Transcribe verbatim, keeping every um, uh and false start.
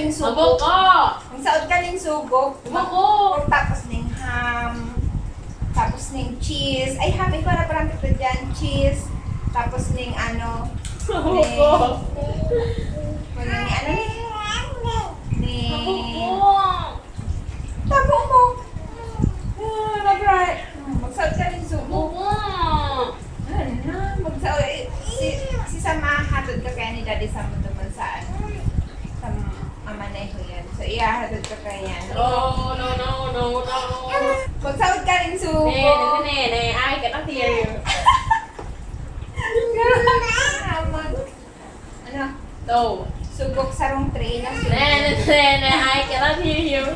Ning sugo. Abok ko! Ang saod ka ning sugo. Abok ko! Tapos ning ham. Tapos ning cheese. Ay, ham, ikaw na parang ito dyan. Cheese. Tapos ning ano. Abok ko! Ning, ano ni? Ning, abok ko! Tabo mo. Ah, nag-right. Hmm, magsaod ka rin sugo. Oo. Ano na, magsaod. Eh, si, si Sam, hatod ka kaya ni Daddy Sam mo naman sa ano? Sa mamaneho yan. So, ihahatod ka kaya yan. No, no, no, no, no. Magsaod ka rin sugo. Ne, ne, ne, ne, ne. I cannot hear you. Ano? No. Sugok sarong tray na sugok. Ne, ne, ne, ne. I cannot hear you.